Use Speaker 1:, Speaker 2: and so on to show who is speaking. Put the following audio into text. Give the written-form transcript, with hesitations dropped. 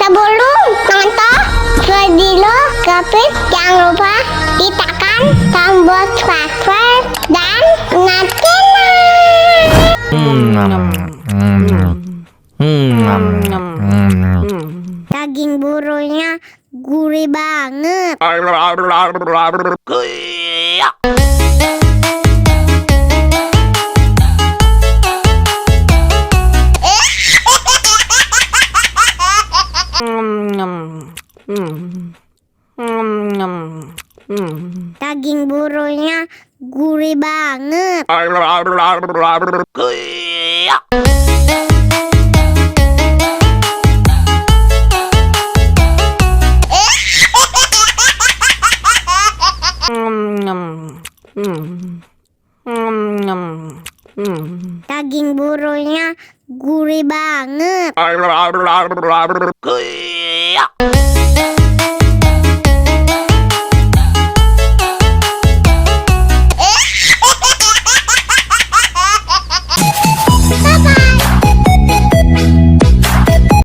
Speaker 1: Sebelum nonton video Gapit, jangan lupa ditekan tombol subscribe dan daging burunya gurih banget. Daging burunya gurih banget. Daging burunya gurih banget.